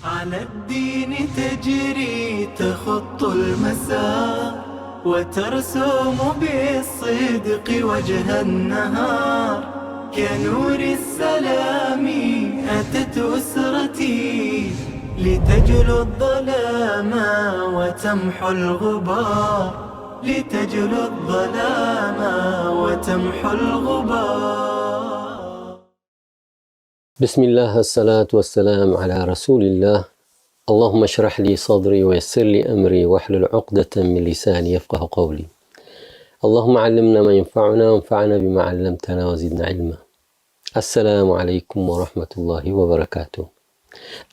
على الدين تجري تخط المسار، وترسم بالصدق وجه النهار. كنور السلام أتت أسرتي، لتجلو الظلام وتمحو الغبار، لتجلو الظلام وتمحو الغبار. بسم الله، الصلاة والسلام على رسول الله. اللهم اشرح لي صدري ويسر لي أمري واحلل عقدة من لساني يفقه قولي. اللهم علمنا ما ينفعنا وانفعنا بما علمتنا وزدنا علما. السلام عليكم ورحمة الله وبركاته.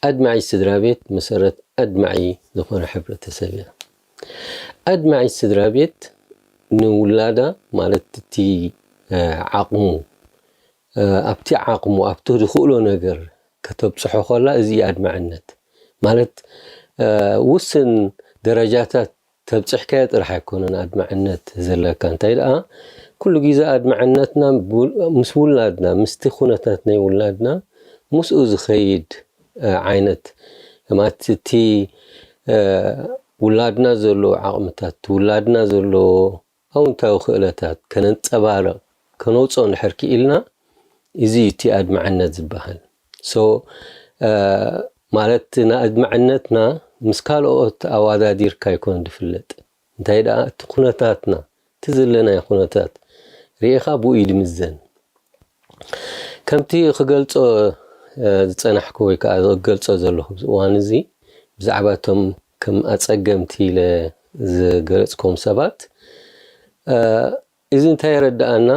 ኣድማዒ ስድራ ቤት መሰረት ኣድማዒ ዝኾነ ሕብረተሰብ እያ። ኣድማዒ ስድራ ቤት ንውላዳ ማለት እቲ ዓቕሙ ኣብቲ ዓቕሙ ኣብቲ ዝኽእሎ ነገር ከተብፅሖ ከላ እዚ ኣድማዕነት ማለት ውስን ደረጃታት ተብፅሕካዮ ጥራሕ ኣይኮነን ኣድማዕነት ዘለካ። እንታይ ደኣ ኩሉ ግዜ ኣድማዕነትና ምስ ውላድና ምስቲ ኩነታት ናይ ውላድና ምስኡ ዝኸይድ ዓይነት ማለት እቲ ውላድና ዘለዎ ዓቕምታት ውላድና ዘለዎ ኣውንታዊ ክእለታት ከነንፀባርቕ ከነውፅኦ እንድሕር ክኢልና እዚ እቲ ኣድማዕነት ዝበሃል so ማለት ንኣድማዕነትና ምስ ካልኦት ኣዋዳዲርካ ኣይኮን ዝፍለጥ። እንታይ ደኣ እቲ ኩነታትና እቲ ዘለናዮ ኩነታት ርኢኻ ብኡ እዩ ዝምዘን። ከምቲ ክገልፆ ዝፀናሕኩ ወይ ከዓ ዝገልፆ ዘለኹ ኣብዚ እዋን እዚ ብዛዕባ እቶም ከም ኣፀገምቲ ኢለ ዝገለፅኮም ሰባት እዚ እንታይ የረድኣና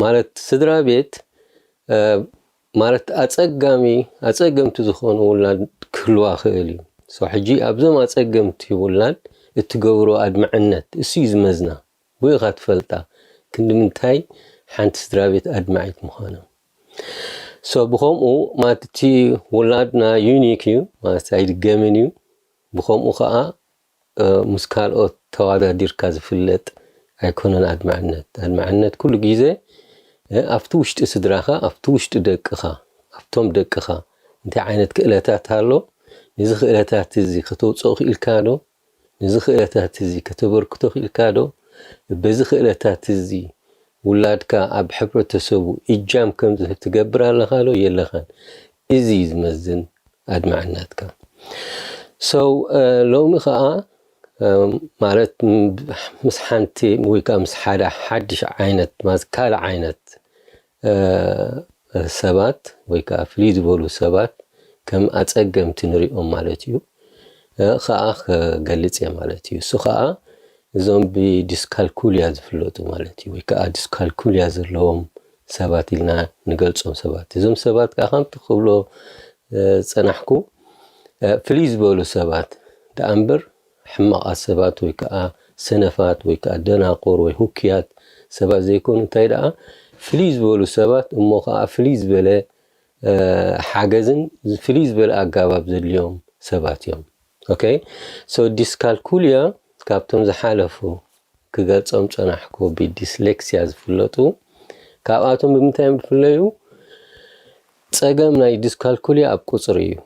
ማለት ስድራ ቤት ማለት ኣፀጋሚ ኣፀገምቲ ዝኾኑ ውላድ ክህልዋ ክእል እዩ። ሕጂ ኣብዞም ኣፀገምቲ ውላድ እትገብሮ ኣድማዕነት እሱ እዩ ዝመዝና። ብኡ ኢኻ ትፈልጣ ክንዲ ምንታይ ሓንቲ ስድራ ቤት ኣድማዒት ምዃና። ሶ ብኸምኡ ማለት እቲ ውላድና ዩኒክ እዩ ማለት ኣይድገምን እዩ። ብኸምኡ ከዓ ምስ ካልኦት ተዋዳዲርካ ዝፍለጥ ኣይኮነን ኣድማዕነት። ኣድማዕነት ኩሉ ግዜ ኣብቲ ውሽጢ ስድራኻ፣ ኣብቲ ውሽጢ ደቅኻ፣ ኣብቶም ደቅኻ እንታይ ዓይነት ክእለታት ኣሎ፣ ነዚ ክእለታት እዚ ከተውፅኦ ክኢልካ ዶ? ነዚ ክእለታት እዚ ከተበርክቶ ክኢልካ ዶ? በዚ ክእለታት እዚ ውላድካ ኣብ ሕብረተሰቡ እጃም ከም ትገብር ኣለኻ ዶ የለኻን? እዚ እዩ ዝመዝን ኣድማዕነትካ። So ሎሚ ከዓ ማለት ምስ ሓንቲ ወይ ከዓ ምስ ሓደ ሓድሽ ዓይነት ማለት ካልእ ዓይነት ሰባት ወይ ከዓ ፍልይ ዝበሉ ሰባት ከም ኣፀገምቲ ንሪኦም ማለት እዩ ከዓ ክገልፅ እየ ማለት እዩ። እሱ ከዓ እዞም ብዲስካልኩልያ ዝፍለጡ ማለት እዩ ወይ ከዓ ዲስካልኩልያ ዘለዎም ሰባት ኢልና ንገልፆም ሰባት። እዞም ሰባት ከዓ ከምቲ ክብሎ ዝፀናሕኩ ፍልይ ዝበሉ ሰባት ደኣ እምበር ሕማቓት ሰባት ወይ ከዓ ሰነፋት ወይ ከዓ ደናቁር ወይ ሁክያት ሰባት ዘይኮኑ፣ እንታይ ደኣ ፍልይ ዝበሉ ሰባት እሞ ከዓ ፍልይ ዝበለ ሓገዝን ፍልይ ዝበለ ኣጋባብ ዘድልዮም ሰባት እዮም። ኦኬ so ዲስካልኩልያ ካብቶም ዝሓለፉ ክገልፆም ፀናሕኩ ብዲስሌክሲያ ዝፍለጡ ካብኣቶም ብምንታይ እዮም ዝፍለዩ? ፀገም ናይ ዲስካልኩልያ ኣብ ቁፅሪ እዩ፣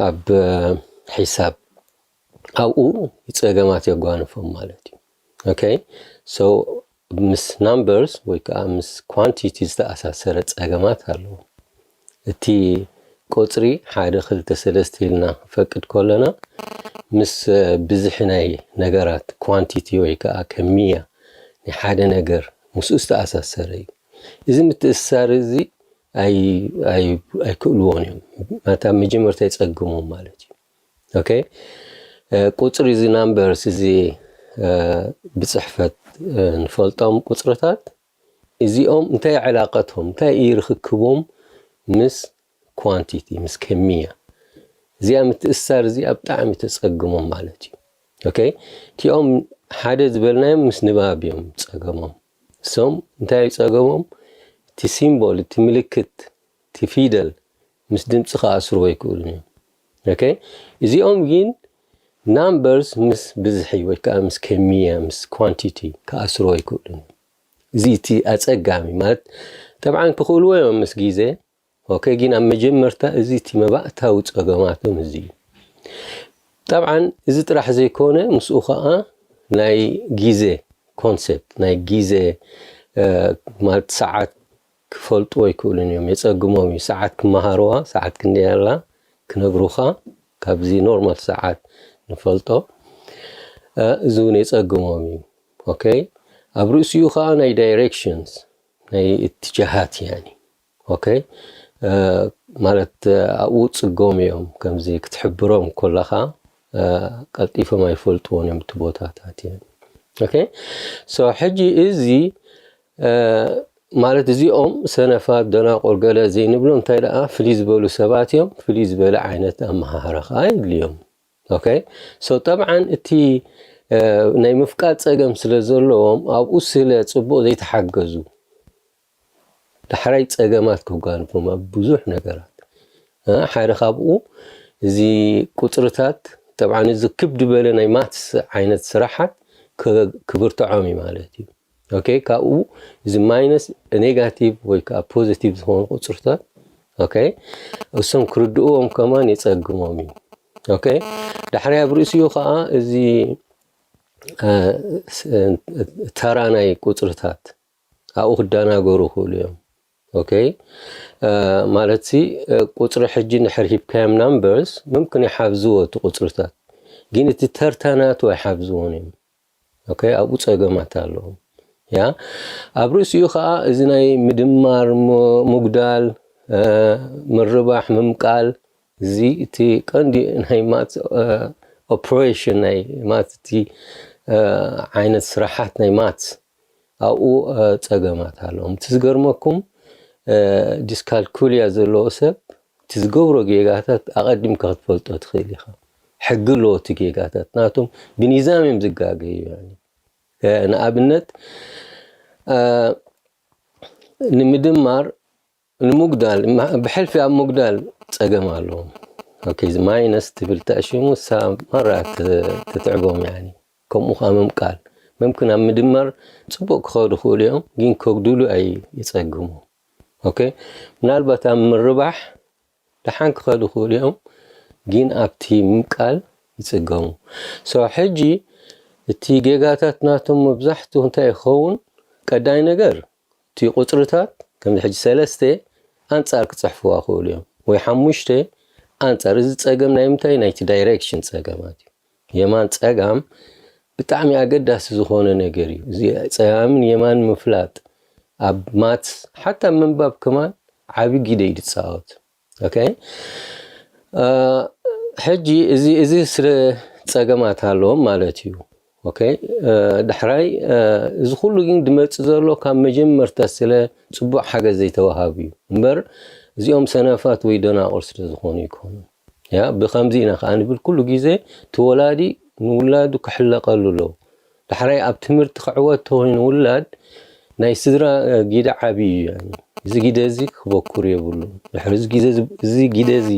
ኣብ ሒሳብ ኣብኡ ፀገማት የጓንፎም ማለት እዩ። ኦኬ so ምስ ናምበርስ ወይ ከዓ ምስ ኳንቲቲ ዝተኣሳሰረ ፀገማት ኣለዎ። እቲ ቁፅሪ ሓደ ክልተ ሰለስተ ኢልና ክንፈቅድ ከለና ምስ ብዝሒ ናይ ነገራት ኳንቲቲ ወይ ከዓ ከሚያ ናይ ሓደ ነገር ምስኡ ዝተኣሳሰረ እዩ። እዚ ምትእስሳር እዚ ኣይክእልዎን እዮም ማለት ኣብ መጀመርታ ይፀግሞም ማለት እዩ። ኦኬ ቁፅሪ እዚ ናምበርስ እዚ ብፅሕፈት ንፈልጦም ቁፅርታት እዚኦም እንታይ ዕላቀቶም እንታይ እዩ ርክክቦም ምስ ኳንቲቲ ምስ ከሚያ እዚኣ ምትእስሳር እዚኣ ብጣዕሚ ተፀግሞም ማለት እዩ። ኦኬ እቲኦም ሓደ ዝበልናዮም ምስ ንባብ እዮም ፀገሞም። እሶም እንታይ እዩ ፀገሞም? እቲ ሲምቦል እቲ ምልክት እቲ ፊደል ምስ ድምፂ ክኣስርዎ ኣይክእሉን እዮም። ኦኬ እዚኦም ግን ናምበርስ ምስ ብዝሒ ወይ ከዓ ምስ ከሚያ ምስ ኳንቲቲ ክኣስርዎ ኣይክእሉን እዮም። እዚ እቲ ኣፀጋሚ ማለት ጠብዓን ክኽእልዎ እዮም ምስ ግዜ ኦኬ፣ ግን ኣብ መጀመርታ እዚ እቲ መባእታዊ ጸገማቶም እዚ እዩ። ጠብዓን እዚ ጥራሕ ዘይኮነ፣ ምስኡ ኸዓ ናይ ግዜ ኮንሰፕት፣ ናይ ግዜ፣ እ፣ ማለት ሰዓት ክፈልጡ ኣይክእሉን እዮም፣ የጸግሞም እዩ። ሰዓት ክመሃርዋ፣ ሰዓት ክንደይ ኣላ ክነግሩኻ፣ ካብዚ ኖርማል ሰዓት ንፈልጦ፣ እ፣ እዚ እውን የጸግሞም እዩ። ኦኬ፣ ኣብ ርእሲኡ ኸዓ ናይ ዳይሬክሽንስ፣ ናይ እትጃሃት፣ ያኒ፣ ኦኬ፣ እ፣ ማለት፣ እ፣ ኣብኡ ጽገም እዮም፣ ከምዚ ክትሕብሮም ከለኻ፣ እ፣ ቀልጢፎም ኣይፈልጥዎን እዮም እቲ ቦታታት እዮም። ኦኬ፣ ሶ ሕጂ እዚ፣ እ፣ ማለት እዚኦም ሰነፋት፣ ደናቁር፣ ገለ ዘይንብሎም፣ እንታይ ደኣ ፍልይ ዝበሉ ሰባት እዮም፣ ፍልይ ዝበለ ዓይነት ኣመሃህራ ኸዓ የድልዮም። ኦኬ፣ ሶ ጠብዓን እቲ፣ እ፣ ናይ ምፍቃድ ጸገም ስለ ዘለዎም፣ ኣብኡ ስለ ጽቡቕ ዘይተሓገዙ፣ ዳሕራይ ጸገማት ከጋንፎም ኣብ ብዙሕ ነገራት። እ፣ ሓደ ካብኡ እዚ ቁጽርታት፣ ጠብዓን እዚ ክብ ዝበለ ናይ ማትስ ዓይነት ስራሓት ክ-፣ ክብርትዖም እዩ ማለት እዩ። ኦኬ፣ ካብኡ እዚ ማይነስ ኔጋቲቭ ወይ ከዓ ፖዚቲቭ ዝኾኑ ቁጽርታት፣ ኦኬ፣ እሶም ክርድእዎም ከማን የጸግሞም እዩ። ኦኬ፣ ዳሕራይ ኣብ ርእሲኡ ከዓ እዚ፣ እ፣ ስ-፣ ተራ ናይ ቁጽርታት ኣብኡ ክደናገሩ ይኽእሉ እዮም። ኦኬ፣ እ፣ ማለት ሲ፣ እ፣ ቁጽሪ ሕጂ እንድሕር ሂብካዮም ናምበርስ፣ ምምክን ይሓብዝዎ እቲ ቁጽርታት፣ ግን እቲ ተርታ ናቱ ኣይሓብዝዎን እዮም። ኦኬ፣ ኣብኡ ጸገማት ኣለዉ። ያ፣ ኣብ ርእሲኡ ኸዓ እዚ ናይ ምድማር፣ ሙ-፣ ምጉዳል፣ እ፣ ምርባሕ፣ ምምቃል፣ እዚ እቲ ቀንዲ ናይ ማትስ፣ እ፣ ኦፕሬሽን ናይ ማትስ፣ እቲ፣ እ፣ ዓይነት ስራሓት ናይ ማትስ፣ ኣብኡ፣ እ፣ ጸገማት ኣለዎም። እቲ ዝገርመኩም፣ እ፣ ዲስካልኩልያ ዘለዎ ሰብ እቲ ዝገብሮ ጌጋታት ኣቐዲምካ ክትፈልጦ ትኽእል ኢኻ። ሕጊ ኣለዎ እቲ ጌጋታት። ናቶም ብኒዛም እዮም ዝጋገዩ። ያኒ፣ እ፣ ንኣብነት፣ እ፣ ንምድማር፣ ንምጉዳል፣ ማ-፣ ብሕልፊ ኣብ ምጉዳል ጸገም ኣለዎም። ኦኬ፣ እዚ ማይነስ ትብል ተኣሽሙ፣ እሳ ማራ ት-፣ ትትዕቦም፣ ያኒ። ከምኡ ኸዓ ምምቃል። መምክን ኣብ ምድማር ጽቡቕ ክኸዱ ይኽእሉ እዮም፣ ግን ከጉድሉ ኣይ-፣ ይጸግሙ። ኦኬ፣ ምናልባት ኣብ ምርባሕ ደሓን ክኸዱ ይኽእሉ እዮም፣ ግን ኣብቲ ምምቃል ይጽገሙ። ሶ፣ ሕጂ እቲ ጌጋታት ናቶም መብዛሕትኡ እንታይ ይኸውን? ቀዳይ ነገር፣ እቲ ቁጽርታት፣ ከምዚ ሕጂ ሰለስተ ኣንጻር ክጽሕፍዋ ይኽእሉ እዮም፣ ወይ ሓሙሽተ ኣንጻር። እዚ ጸገም ናይ ምንታይ? ናይቲ ዳይሬክሽን ጸገማት እዩ። የማን ጸጋም ብጣዕሚ ኣገዳሲ ዝኾነ ነገር እዩ። እዚ ጸጋምን የማን ምፍላጥ ኣብ ማትስ፣ ሓታ ምንባብ ከማን ዓቢ ግደ እዩ ዝጻወት። ኦኬ? እ፣ ሕጂ እዚ፣ እዚ ስለ ጸገማት ኣለዎም ማለት እዩ። ኦኬ? እ፣ ዳሕራይ፣ እ፣ እዚ ኩሉ ግን ዝመጽእ ዘሎ ካብ መጀመርታ ስለ ጽቡቕ ሓገዝ ዘይተዋሃቡ እዩ። እምበር እዚኦም ሰነፋት ወይ ደናቑር ስለ ዝኾኑ ይኮኑ። ያ፣ ብኸምዚ ኢና ከኣ ንብል፣ ኩሉ ግዜ እቲ ወላዲ ንውላዱ ክሕለቐሉ ኣለዎ። ዳሕራይ ኣብ ትምህርቲ ክዕወት ተኾይኑ ውላድ፣ ናይ ስድራ፣ እ፣ ግደ ዓቢ እዩ። ያኒ፣ እዚ ግደ እዚ ክበኩር የብሉ። ድሕሪ እዚ ግዜ እዚ፣ እዚ ግደ እዚ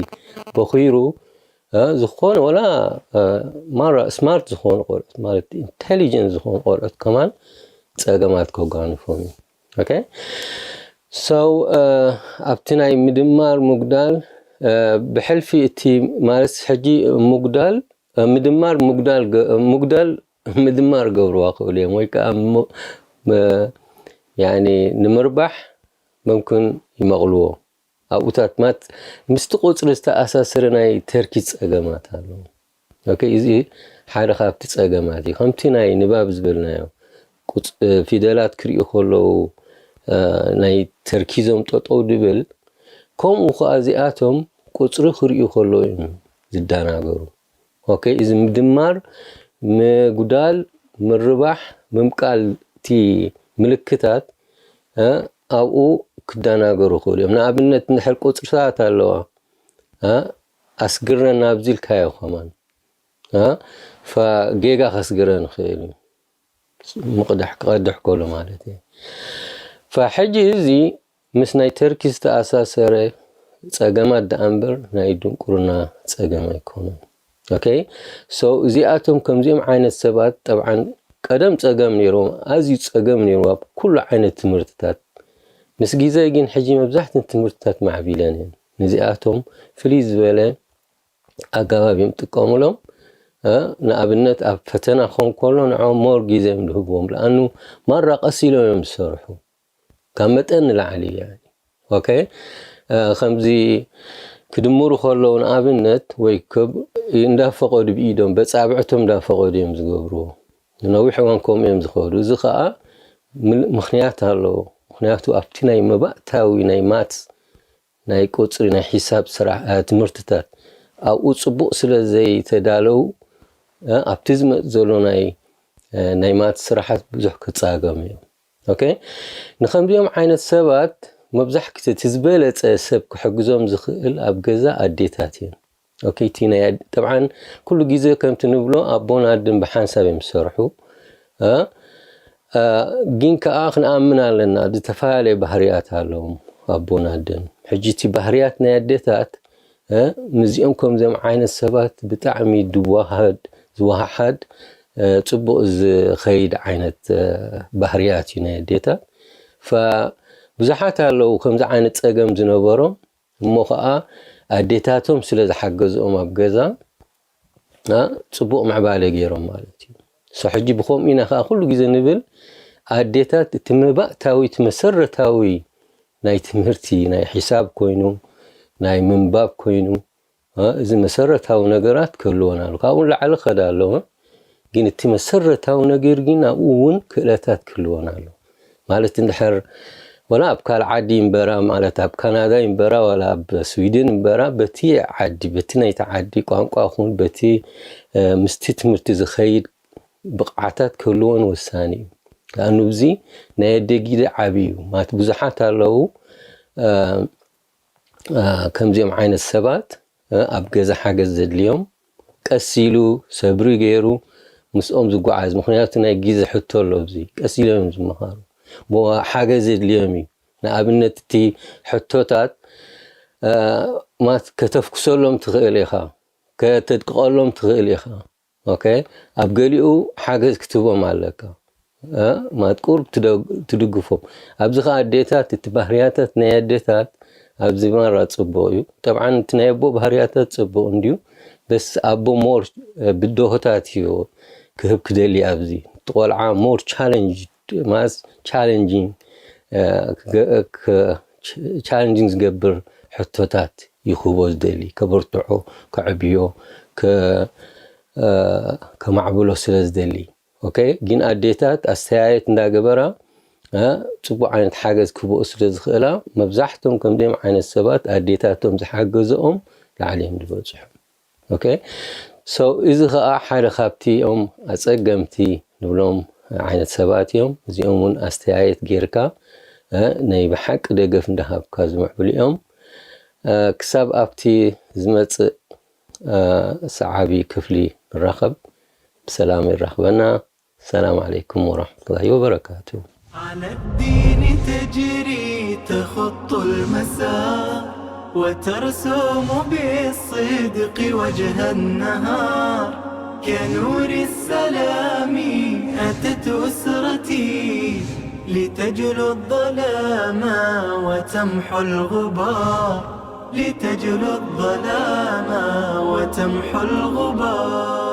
በኺሩ፣ እ፣ ዝኾነ ወላ፣ እ፣ ማራ ስማርት ዝኾኑ ቆልዑት፣ ማለት ኢንቴሊጀንት ዝኾኑ ቆልዑት ከማን ጸገማት ከጓንፎም እዩ። ኦኬ? ሶ፣ እ፣ ኣብቲ ናይ ምድማር ምጉዳል፣ እ፣ ብሕልፊ እቲ፣ ማለት ሕጂ ምጉዳል፣ እ፣ ምድማር ምጉዳል ገ-፣ ምጉዳል ምድማር ገብርዋ ክእሉ እዮም፣ ወይ ከኣ ም-፣ ም-፣ ያኒ ንምርባሕ መምክን ይመቕልዎ። ኣብኡታት ማት-፣ ምስቲ ቁጽሪ ዝተኣሳሰረ ናይ ተርኪዝ ጸገማት ኣለዉ። ኦኬ፣ እዚ ሓደ ካብቲ ጸገማት እዩ። ከምቲ ናይ ንባብ ዝበልናዮ፣ ቁጽ-፣ ፊደላት ክርእዩ ከለዉ፣ እ፣ ናይ ተርኪዞም ጠጠው ድብል፣ ከምኡ ከኣ እዚኣቶም ቁጽሪ ክርእዩ ከለዉ እዮም ዝደናገሩ። ኦኬ፣ እዚ ምድማር፣ ምጉዳል፣ ምርባሕ፣ ምምቃል፣ እቲ ምልክታት፣ እ፣ ኣብኡ ክደናገሩ ይኽእሉ እዮም። ንኣብነት፣ እንድሕር ቁጽርታት ኣለዋ፣ እ፣ ኣስግረና ኣብዚ ኢልካዮ ከማን፣ እ፣ ፋ-፣ ጌጋ ከስግረን ይኽእል እዩ። ምቕዳሕ፣ ክቐድሕ ከሎ ማለት እዩ። ፋ-፣ ሕጂ እዚ ምስ ናይ ተርኪዝ ዝተኣሳሰረ ጸገማት ደኣ እምበር ናይ ድንቁርና ጸገም ኣይኮነን። ኦኬ? ሶ፣ እዚኣቶም ከምዚኦም ዓይነት ሰባት፣ ጠብዓን፣ ቀደም ጸገም ነይሮም፣ ኣዝዩ ጸገም ነይሩ ኣብ ኩሉ ዓይነት ትምህርትታት። ምስ ግዜ ግን ሕጂ መብዛሕትን ትምህርትታት ማዕቢለን እየን። ነዚኣቶም ፍልይ ዝበለ ኣገባብ እዮም ጥቀሙሎም። ንኣብነት ኣብ ፈተና ክኾን ከሎ ንዖም ሞር ግዜ እዮም ዝህብዎም፣ ለኣኑ ማራ ቀስ ኢሎም እዮም ዝሰርሑ፣ ካብ መጠን ንላዕሊ። ኦኬ፣ ከምዚ ክድምሩ ከለዉ ንኣብነት ወይ እንዳፈቐዱ ብኢዶም በፃብዕቶም እንዳፈቐዱ እዮም ዝገብርዎ። ንነዊሕ እዋን ከምኡ እዮም ዝኸዱ። እዚ ከዓ ምኽንያት ኣለዎ። ምኽንያቱ ኣብቲ ናይ መባእታዊ ናይ ማትስ ናይ ቁፅሪ ናይ ሒሳብ ስራሕ ትምህርትታት ኣብኡ ፅቡቕ ስለ ዘይተዳለው ኣብቲ ዝመፅ ዘሎ ናይ ናይ ማትስ ስራሓት ብዙሕ ክፃገሙ እዮም። ኦኬ፣ ንከምዚኦም ዓይነት ሰባት መብዛሕክቲ እቲ ዝበለፀ ሰብ ክሕግዞም ዝኽእል ኣብ ገዛ ኣዴታት እየን። ኦኬ፣ እቲ ናይ ኣድ- ጠብዓን ኩሉ ግዜ ከምቲ ንብሎ ኣቦን ኣድን ብሓንሳብ እዮም ዝሰርሑ። እ? እ፣ ግን ከኣ ክንኣምን ኣለና፣ ዝተፈላለየ ባህርያት ኣለዎም ኣቦን ኣደን። ሕጂ እቲ ባህርያት ናይ ኣዴታት እ፣ ምስዚኦም ከምዚኦም ዓይነት ሰባት ብጣዕሚ ድዋሃድ ዝወሃሓድ ፅቡቕ ዝኸይድ ዓይነት ባህርያት እዩ ናይ ኣዴታት። ብዙሓት ኣለዉ ከምዚ ዓይነት ፀገም ዝነበሮም እሞ ከዓ ኣዴታቶም ስለ ዝሓገዝኦም ኣብ ገዛ ፅቡቕ ምዕባለ ገይሮም ማለት እዩ። ሕጂ ብከምኡ ኢና ከዓ ኩሉ ግዜ ንብል ኣዴታት እቲ መባእታዊ እቲ መሰረታዊ ናይ ትምህርቲ ናይ ሒሳብ ኮይኑ ናይ ምንባብ ኮይኑ እዚ መሰረታዊ ነገራት ክህልወን ኣሎ። ካብኡ ንላዕሊ ክኸዳ ኣለወን፣ ግን እቲ መሰረታዊ ነገር ግን ኣብኡ እውን ክእለታት ክህልወን ኣሎ። ማለት እንድሕር ወላ ኣብ ካልእ ዓዲ ይንበራ ማለት ኣብ ካናዳ ይንበራ ዋላ ኣብ ስዊድን ይንበራ በቲ ዓዲ በቲ ናይቲ ዓዲ ቋንቋ ኹን በቲ ምስቲ ትምህርቲ ዝኸይድ ብቕዓታት ክህልወን ወሳኒ እዩ። ለኣኑ እዚ ናይ ኣደ ግደ ዓብዪ እዩ ማለት ብዙሓት ኣለዉ ከምዚኦም ዓይነት ሰባት ኣብ ገዛ ሓገዝ ዘድልዮም ቀስ ኢሉ ሰብሪ ገይሩ ምስኦም ዝጓዓዝ ምክንያቱ ናይ ግዜ ሕቶ ኣሎ እዚ ቀስ ኢሎም እዮም ዝመሃሩ ሓገዝ ዘድልዮም እዩ ንኣብነት እቲ ሕቶታት ማለት ከተፍኩሰሎም ትኽእል ኢኻ ከተድቅቐሎም ትኽእል ኢኻ ኦኬ ኣብ ገሊኡ ሓገዝ ክትህቦም ኣለካ ማለት ቁሩብ ትድግፎም ኣብዚ ከዓ ኣዴታት እቲ ባህርያታት ናይ ኣዴታት ኣብዚ ማራ ፅቡቅ እዩ ጠብዓን እቲ ናይ ኣቦ ባህርያታት ፅቡቅ እንድዩ በስ ኣቦ ሞር ብድሆታት እዩ ክህብ ክደሊ ኣብዚ እቲ ቆልዓ ሞር ቻለንጅ ማስ ቻለንጂንግ ቻለንጂንግ ዝገብር ሕቶታት ይኽቦ ዝደሊ ከበርትዖ ከዕብዮ ከማዕብሎ ስለ ዝደሊ ግን ኣዴታት ኣስተያየት እንዳገበራ ፅቡቅ ዓይነት ሓገዝ ክህብኦ ስለ ዝኽእላ መብዛሕቶም ከምዚኦም ዓይነት ሰባት ኣዴታቶም ዝሓገዝኦም ላዕሊ እዮም ዝበፅሑ ኦኬ so እዚ ከዓ ሓደ ካብቲ ኦም ኣፀገምቲ ንብሎም ዓይነት ሰባት እዮም እዚኦም እውን ኣስተያየት ጌርካ ናይ ብሓቂ ደገፍ እንዳሃብካ ዝምዕብሉ እዮም ክሳብ ኣብቲ ዝመፅእ ሰዓቢ ክፍሊ ንራኸብ ብሰላም ይራኽበና ሰላም ዓለይኩም ወራሕመቱላሂ ወበረካቱ على الدين تجري تخط المسار وترسم بالصدق وجه النهار كنور السلام أتت أسرتي لتجلو الظلام وتمحو الغبار لتجلو الظلام وتمحو الغبار